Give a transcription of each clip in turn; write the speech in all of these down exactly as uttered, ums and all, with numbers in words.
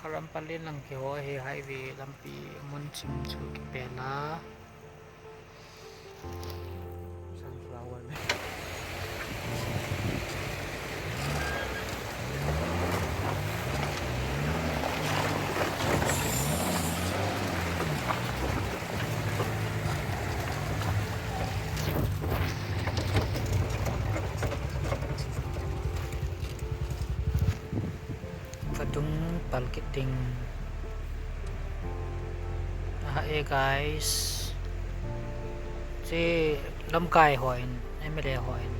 Karam palin lang kihou hi, highway lampi mun chim chu kipel a. Sunflower ne. Vadung pal kit ding. Aha e guys. Che lamkai hon, M L A hon.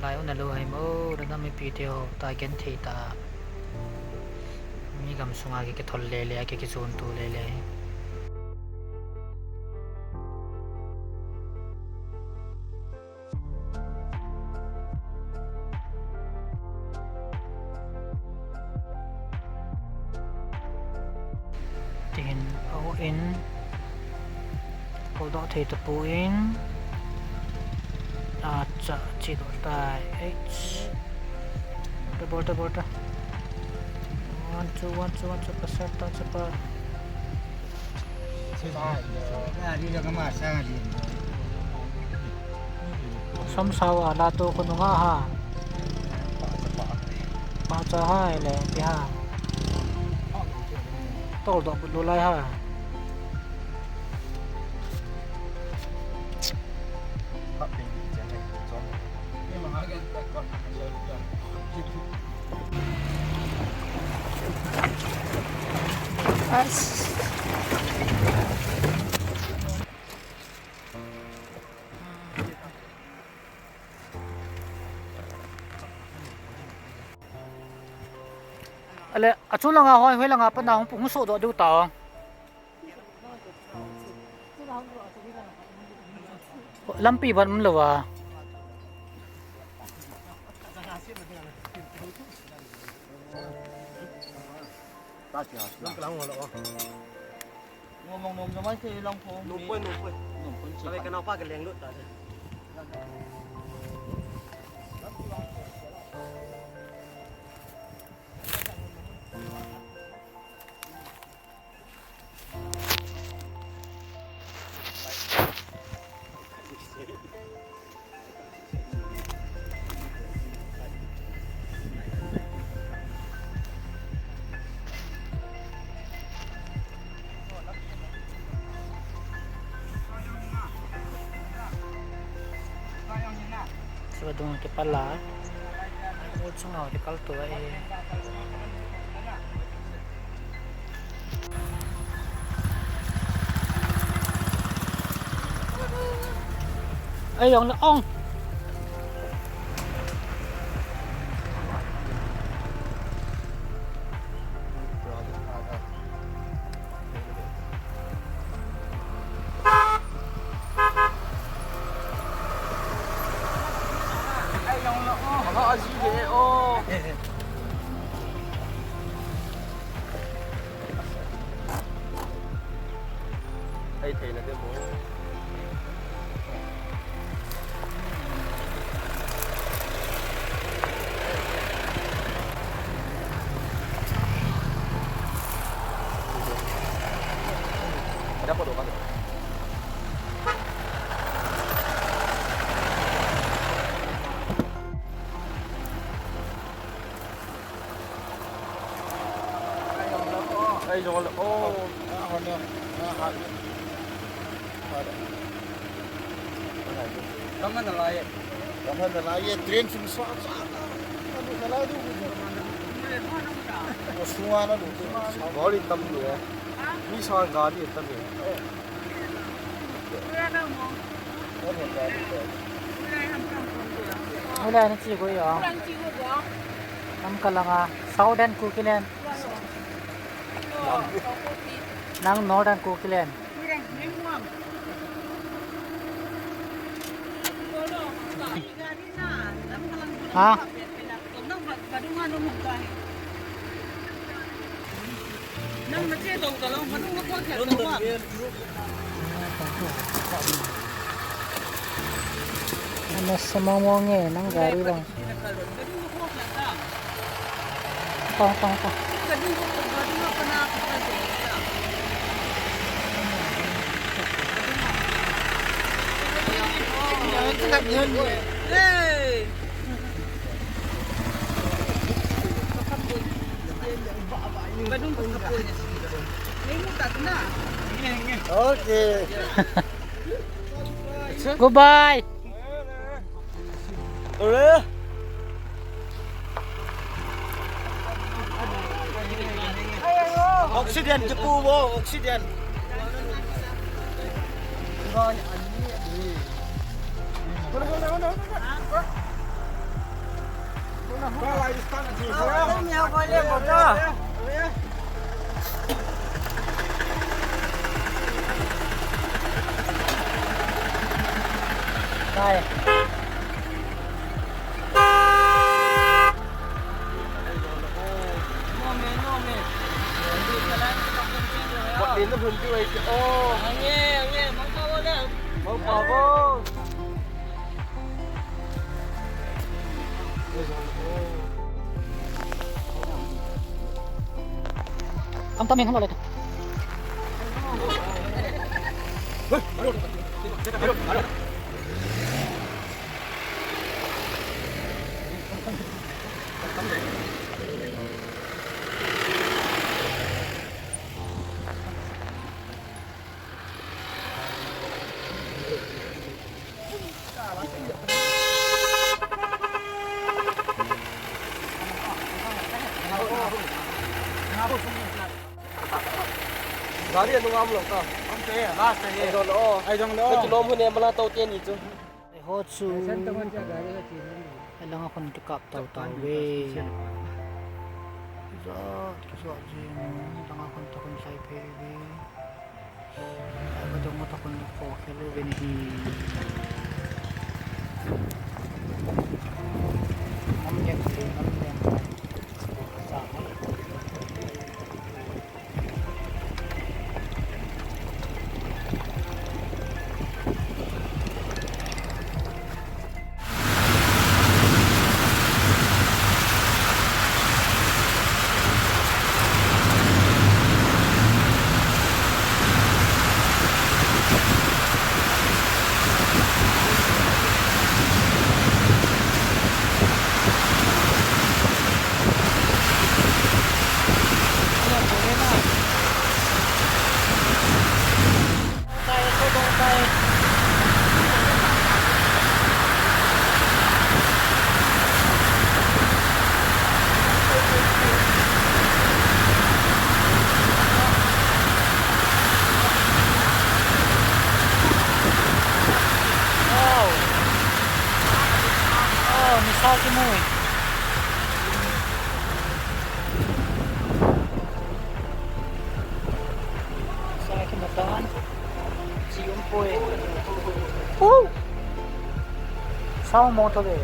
Lai u nalou hai mo, nana mipi te ho, ta genthei ta. Mi gamsunga ki, kithol lele, ki, kichun tu lele. Tin, a-u in, koldoh thei tapon, acha, chedoh tai, eish. Double, double ta. One, two, one, two, one, two, pasal ta, chapa. Som sao a la to ko nunga ha. Pa cha ha le pi ha. Tol do bu lai ha. Ale, achung langa hoi, hoi langa pana hung, hung sodoh diu ta. Lampi ban um lou a. Lampi lang um lou a. Ngomong nom jomai se long pho. Nom poi, nom poi. Nom poi. Sabe kana pa ke leng lut ta se. Siba dung kipal a. Mol chunga kikal tou ahi. Ei, ong le ong. Ai, thei na de mo. Ada apa tu, Pak? Ai, jong le, oh. Kaman nalai. Kaman nalai, train sung sa, sa, sa, nalai du. Sunga na du. Gari tam du. Mi sa gari tam du. Hoilai na che ko ya. Lamka langa Southern Kukiland. Nang Northern Kukiland. Ha? Ano sa mong mong eh, nang gari lang. Tong, tong, tong. Okay. Goodbye. Oxygen, kipu mo, oxygen. Kam tam in halo le. Gari anung am lo ka. Am te, last te. Ai jong lo. Ai jong lo. Kilom hu ne mala to te ni chu. Ho chu. Alang a khun kikap tau tau ve. Zo, zo jing. Alang a khun ta khun sai phe ve. Ai ba dong ta khun ko khel ve ni hi. Nam nek te, nam nek. Sa. Wow. Wow, nisa kimu e. Sa kimatan. Chi um poi. Woo! Sao mo to le.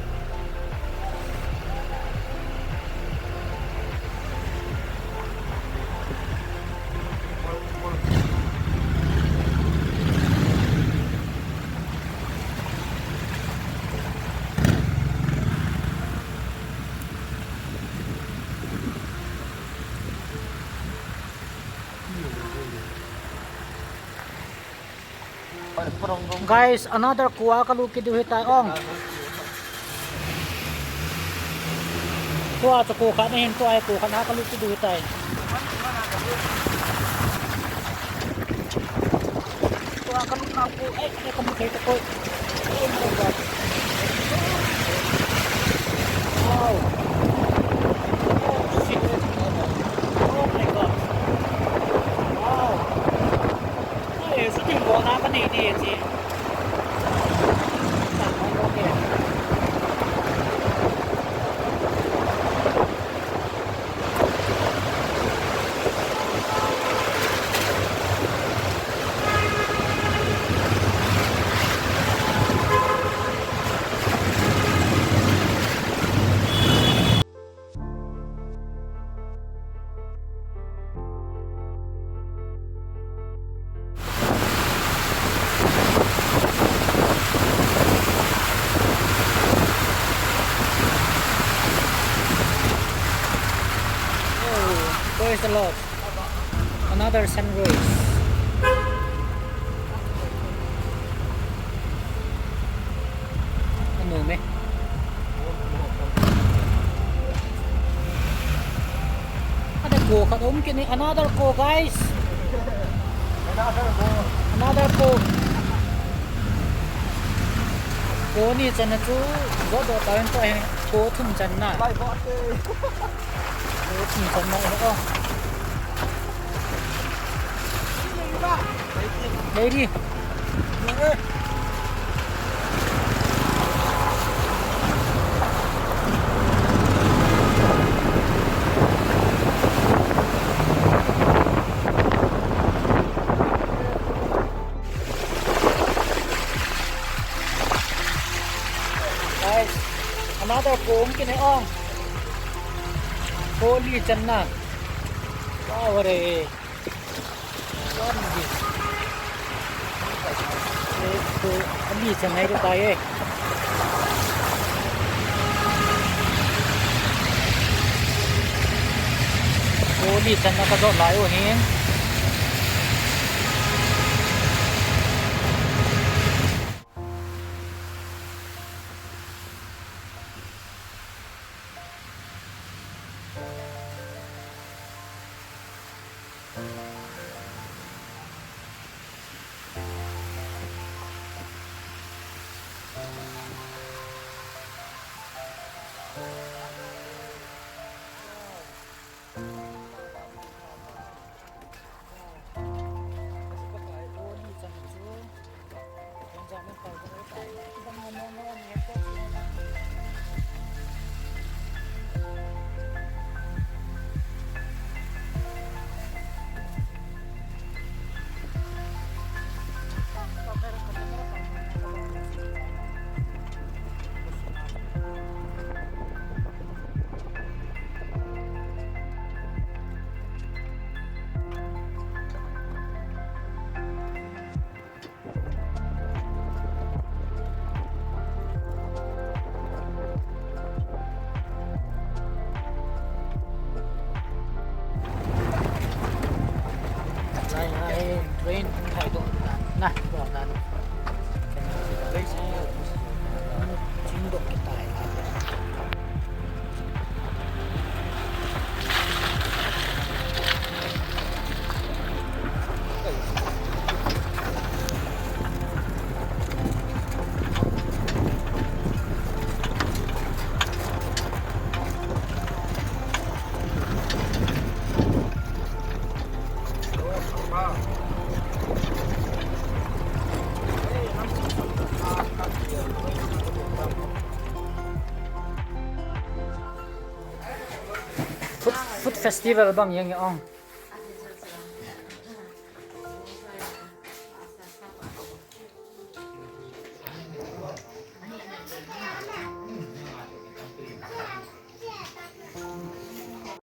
Guys, another kua kalut kit diu hitai ong. Tua chu kua khat ahin, tua hi kua khat a kalut kit diu hitai. Tua kalut nau kua, eh, eh, kamu thei ta koi. Oh my God. Wow. Oh, shit. Oh my God. Wow. Ai, sa ting ko na ka nei nei chi. Sa ko ko ke. Praise the Lord. Another sunrise. Anu me. Ada ko khat um kini, another ko, guys. Another ko. Ko ni channa chu jodoh tauvin, ko thum channa. Ko thum channa o. Lady. Guys, another ko um kini o. Ko li channa. Wow re. What is this? Ko li channa hi tai e. Ko li channa kajot lai u hin. Lai, lai, train hung thaidoh tan na, doh tan. Chingdoh kitai. Food, food festival bang jeng e ong.